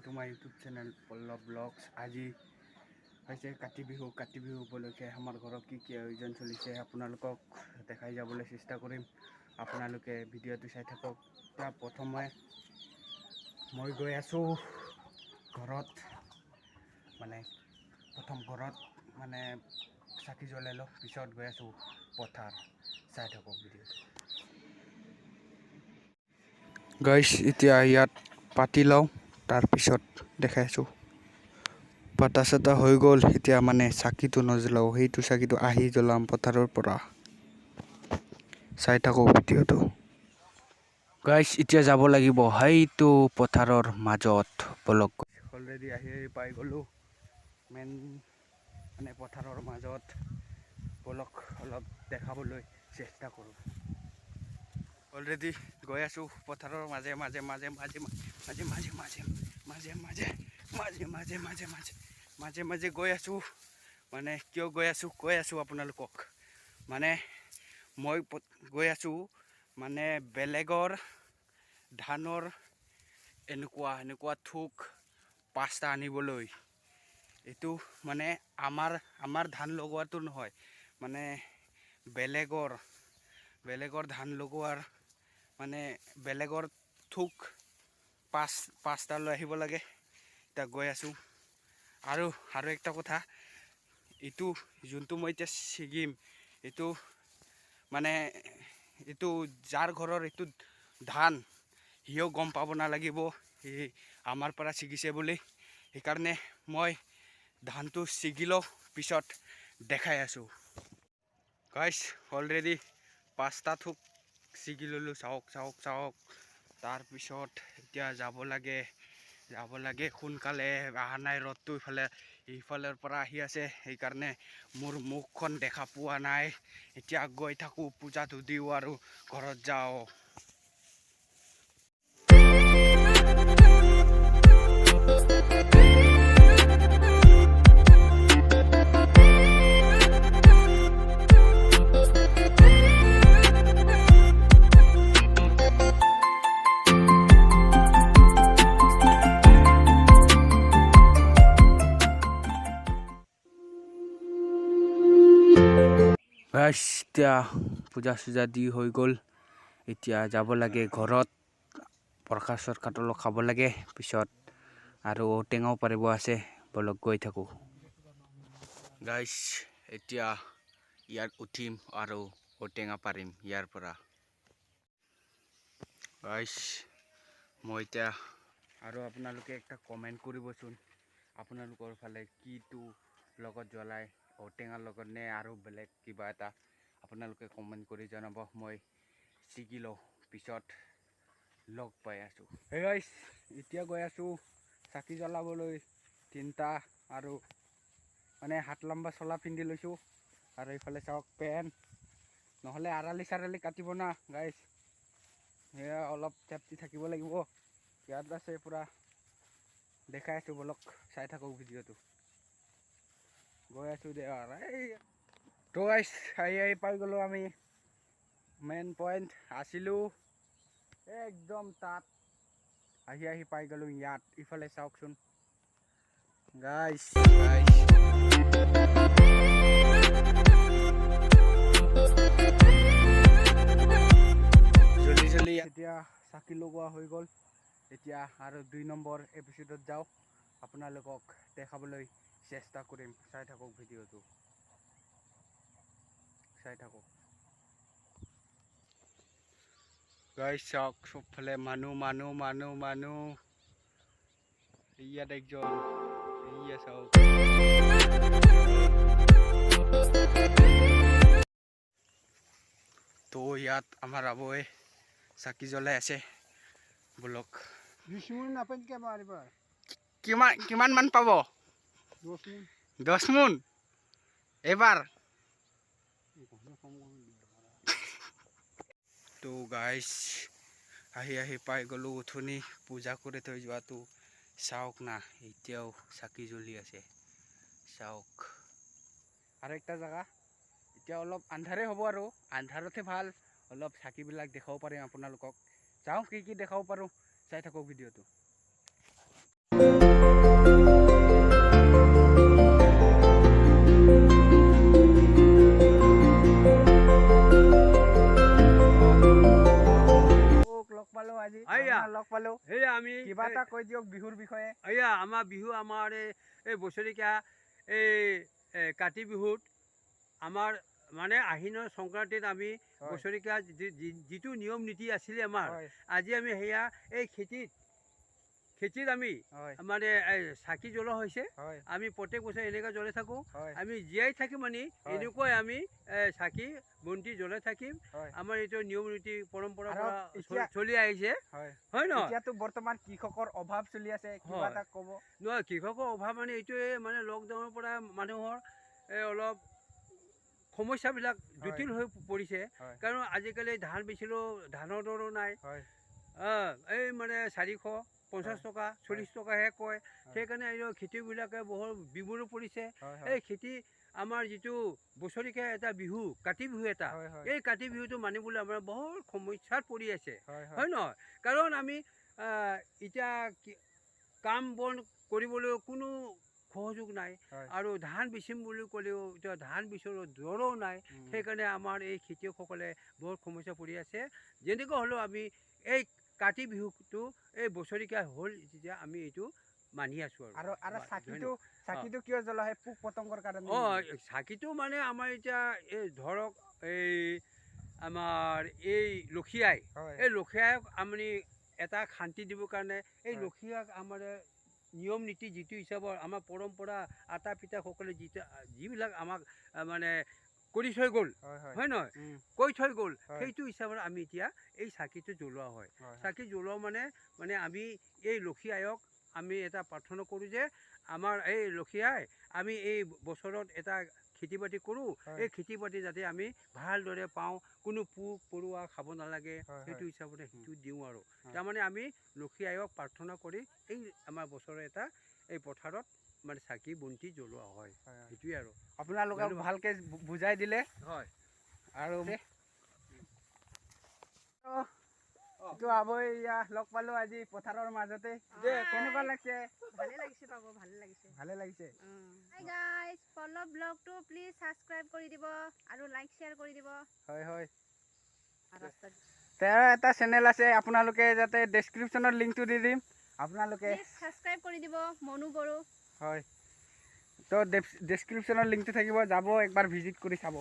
To my YouTube channel Pallav blogs. আজি হৈছে কাতি বিহু। কাতি বিহু উপলক্ষে আমাৰ ঘৰত কি কি আয়োজন চলিছে আপোনালোকক দেখাই যাবলৈ চেষ্টা কৰিম। আপোনালোকে ভিডিঅ'টো চাই থাকক। এতিয়া প্ৰথমে মই গৈ আছোঁ ঘৰত, মানে প্ৰথম ঘৰত মানে চাকি জ্বলাই লওঁ, পিছত গৈ আছোঁ পথাৰ। চাই থাকক ভিডিঅ'টো। গাইছ, এতিয়া ইয়াত পাতি লওঁ, তাৰপিছত দেখাই আছোঁ। পাতা চাতা হৈ গ'ল। এতিয়া মানে চাকিটো নজ্বলাওঁ, সেইটো চাকিটো আহি জ্বলাম পথাৰৰ পৰা। চাই থাকক ভিডিঅ'টো। গাইছ, এতিয়া যাব লাগিব সেইটো পথাৰৰ মাজত। বলক। অলৰেডি আহি আহি পাই গ'লোঁ মেইন মানে পথাৰৰ মাজত। বলক, অলপ দেখাবলৈ চেষ্টা কৰোঁ। অলৰেডি গৈ আছোঁ পথাৰৰ মাজে মাজে মাজে মাজে মাজে মাজে মাজে মাজে মাজে মাজে মাজে মাজে মাজে মাজে মাজে গৈ আছোঁ। মানে কিয় গৈ আছোঁ কৈ আছোঁ আপোনালোকক। মানে মই গৈ আছোঁ মানে বেলেগৰ ধানৰ এনেকুৱা এনেকুৱা থোক 5টা আনিবলৈ। এইটো মানে আমাৰ ধান লগোৱাটো নহয়, মানে বেলেগৰ ধান লগোৱাৰ, মানে বেলেগৰ থোক 5টা লৈ আহিব লাগে। এতিয়া গৈ আছোঁ। আৰু একটা কথা, এইটো যোনটো মই এতিয়া ছিগিম, এইটো মানে এইটো যাৰ ঘৰৰ এইটো ধান, সিও গম পাব নালাগিব সি আমাৰ পৰা ছিগিছে বুলি। সেইকাৰণে মই ধানটো ছিগি লওঁ, পিছত দেখাই আছোঁ। গাইছ, অলৰেডি 5টা থোক ছিগি ল'লোঁ। চাওক, চাওক, চাওক। তাৰপিছত এতিয়া যাব লাগে, যাব লাগে। সোনকালে অহা নাই। ৰ'দটো ইফালৰ পৰা আহি আছে, সেইকাৰণে মোৰ মুখখন দেখা পোৱা নাই। এতিয়া গৈ থাকোঁ, পূজাটো দিওঁ আৰু ঘৰত যাওঁ। গাইছ, এতিয়া পূজা চূজা দি হৈ গ'ল। এতিয়া যাব লাগে ঘৰত, প্ৰসাদ চৰসাদ অলপ খাব লাগে, পিছত আৰু ঔটেঙাও পাৰিব আছে। বলক, গৈ থাকোঁ। গাইছ, এতিয়া ইয়াত উঠিম আৰু ঔটেঙা পাৰিম ইয়াৰ পৰা। গাইছ, মই এতিয়া আৰু আপোনালোকে একটা কমেণ্ট কৰিবচোন, আপোনালোকৰ ফালে কিটো লগত জ্বলাই, ঔটেঙাৰ লগত নে আৰু বেলেগ কিবা এটা, আপোনালোকে কমেণ্ট কৰি জনাব। মই ছিগি লওঁ, পিছত লগ পাই আছোঁ। হে গাইছ, এতিয়া গৈ আছোঁ চাকি জ্বলাবলৈ 3টা আৰু মানে হাত লম্বা চোলা পিন্ধি লৈছোঁ। আৰু এইফালে চাওক পেণ্ট, নহ'লে আৰালি চাৰালি কাটিব না গাইছ। সেয়া অলপ চেফটি থাকিব লাগিব। ইয়াত আছে পূৰা দেখাই আছোঁ। বলক, চাই থাকক ভিডিঅ'টো। গৈ আছোঁ দে আৰু এই তো গাইছ, আহি আহি পাই গ'লোঁ আমি। মেইন পইণ্ট আছিলোঁ একদম তাত, আহি আহি পাই গ'লোঁ ইয়াত। ইফালে চাওকচোন গাইছ, গাইছ। জল্দি জল্দি। এতিয়া চাকি লগোৱা হৈ গ'ল। এতিয়া আৰু 2 নম্বৰ এপিছ'ডত যাওঁ, আপোনালোকক দেখাবলৈ চেষ্টা কৰিম। চাই থাকক ভিডিঅ'টো, চাই থাকক। গাইছ, চাওক, চবফালে মানুহ মানুহ মানুহ মানুহ। ইয়াত একজন, এইয়া চাওক। তো ইয়াত আমাৰ আবৈ চাকি জ্বলাই আছে। বলক। কিমান কিমান মান পাব? 10 মোন এইবাৰ। তো গাইছ, আহি আহি পাই গ'লোঁ। উঠনি পূজা কৰি থৈ যোৱাটো চাওক না, এতিয়াও চাকি জ্বলি আছে, চাওক। আৰু একটা জেগা, এতিয়া অলপ আন্ধাৰে হ'ব আৰু আন্ধাৰতহে ভাল, অলপ চাকিবিলাক দেখাব পাৰিম আপোনালোকক। চাওঁ কি কি দেখাব পাৰোঁ, চাই থাকক ভিডিঅ'টো। এটা কৈ দিয়ক বিহুৰ বিষয়ে। এয়া আমাৰ বিহু, আমাৰ এই বছৰেকীয়া এই কাতি বিহুত আমাৰ মানে আহিনৰ সংক্ৰান্তিত আমি বছৰেকীয়া যিটো নিয়ম নীতি আছিলে আমাৰ, আজি আমি সেয়া এই খেতিত আমি মানে এই চাকি জ্বলোৱা হৈছে। আমি প্ৰত্যেক বছৰে এনেকৈ জ্বলাই থাকোঁ। আমি জীয়াই থাকি মানে এনেকুৱাই আমি চাকি বন্তি জ্বলাই থাকিম। আমাৰ এইটো নিয়ম নীতি পৰম্পৰা আৰু পৰা চলি আহিছে। হয় নহয়? এতিয়াতো বৰ্তমান কৃষকৰ অভাৱ চলি আছে, কিবা এটা ক'ব? নহয়, কৃষকৰ অভাৱ মানে এইটোৱে, মানে লকডাউনৰ পৰা মানুহৰ এই অলপ সমস্যাবিলাক জটিল হৈ পৰিছে। কাৰণ আজিকালি ধান বেচিলেও ধানৰ দৰো নাই। এই মানে 450 টকা, 40 টকাহে কয়। সেইকাৰণে এই খেতিবিলাকে বহুত বিমূৰত পৰিছে। এই খেতি আমাৰ যিটো বছৰেকীয়া এটা বিহু, কাতি বিহু এটা, হয় হয় এই কাতি বিহুটো মানিবলৈ আমাৰ বহুত সমস্যাত পৰি আছে। হয় হয় হয় নহয়? কাৰণ আমি এতিয়া কাম বন কৰিবলৈ কোনো সহযোগ নাই। আৰু ধান বেচিম বুলি ক'লেও এতিয়া ধান বেচিবলৈ দৰো নাই। সেইকাৰণে আমাৰ এই খেতিয়কসকলে বহুত সমস্যা পৰি আছে। যেনেকুৱা হ'লেও আমি এই কাতি বিহুটো এই বছৰেকীয়া হ'ল যেতিয়া আমি এইটো মানি আছোঁ। আৰু আৰু বা চাকিটো কিয় জ্বলোৱা হয়? পোক পতংগৰ কাৰণে অঁ নেকি? চাকিটো মানে আমাৰ এতিয়া এই ধৰক এই আমাৰ এই লক্ষীআই, এই লক্ষীআইক আমি এটা শান্তি দিবৰ কাৰণে এই লক্ষীআইক আমাৰ নিয়ম নীতি যিটো হিচাপত আমাৰ পৰম্পৰা আতা পিতাসকলে যিবিলাক আমাক মানে কৰি থৈ গ'ল, হয় হয় হয় নহয়, কৈ থৈ গ'ল, সেইটো হিচাপত আমি এতিয়া এই চাকিটো জ্বলোৱা হয়। হয় হয় চাকি জ্বলোৱা মানে আমি এই লক্ষী আইক আমি এটা প্ৰাৰ্থনা কৰোঁ যে আমাৰ এই লক্ষী আই, আমি এই বছৰত এটা খেতি বাতি কৰোঁ, এই খেতি বাতি যাতে আমি ভালদৰে পাওঁ, কোনো পোক পৰুৱা খাব নালাগে, সেইটো হিচাপতে সেইটো দিওঁ আৰু। তাৰমানে আমি লক্ষী আইক প্ৰাৰ্থনা কৰি এই আমাৰ বছৰৰ এটা এই পথাৰত মানে চাকি বন্তি জ্বলোৱা হয়। হয় হয় সেইটোৱে আৰু। আপোনালোকক ধন্যবাদ। ভালকে বুজাই দিলে। হয়। আৰু এইটো আবৈ ইয়া লগ পালো আজি পথাৰৰ মাজতে। দে, কেনেকুৱা লাগিছে? ভালে লাগিছে পাব, ভালে লাগিছে। ভালে লাগিছে। হাই গাইজ, পল্লৱ ব্লগটো প্লিজ ছাবস্ক্ৰাইব কৰি দিব আৰু লাইক শ্বেয়াৰ কৰি দিব। হয় হয়। ৰাস্তাত তেওঁৰ এটা চেনেল আছে, আপোনালোকে যাতে ডেছক্ৰিপশ্যনত লিংকটো দি দিম, আপোনালোকে প্লিজ ছাবস্ক্ৰাইব কৰি দিব, মনু বড়ো। হয়, তো ডেছক্ৰিপশ্যনৰ লিংকটো থাকিব, যাব একবাৰ ভিজিট কৰি চাব।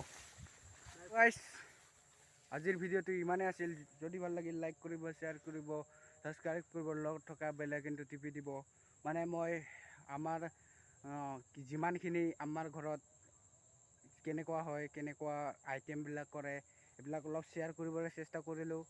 গাইজ, আজিৰ ভিডিঅ'টো ইমানেই আছিল। যদি ভাল লাগিল লাইক কৰিব, শ্বেয়াৰ কৰিব, ছাবস্ক্ৰাইব কৰিব, লগত থকা বেল আইকনটো টিপি দিব। মানে মই আমাৰ যিমানখিনি আমাৰ ঘৰত কেনেকুৱা হয়, কেনেকুৱা আইটেমবিলাক কৰে, এইবিলাক অলপ শ্বেয়াৰ কৰিবলৈ চেষ্টা কৰিলোঁ।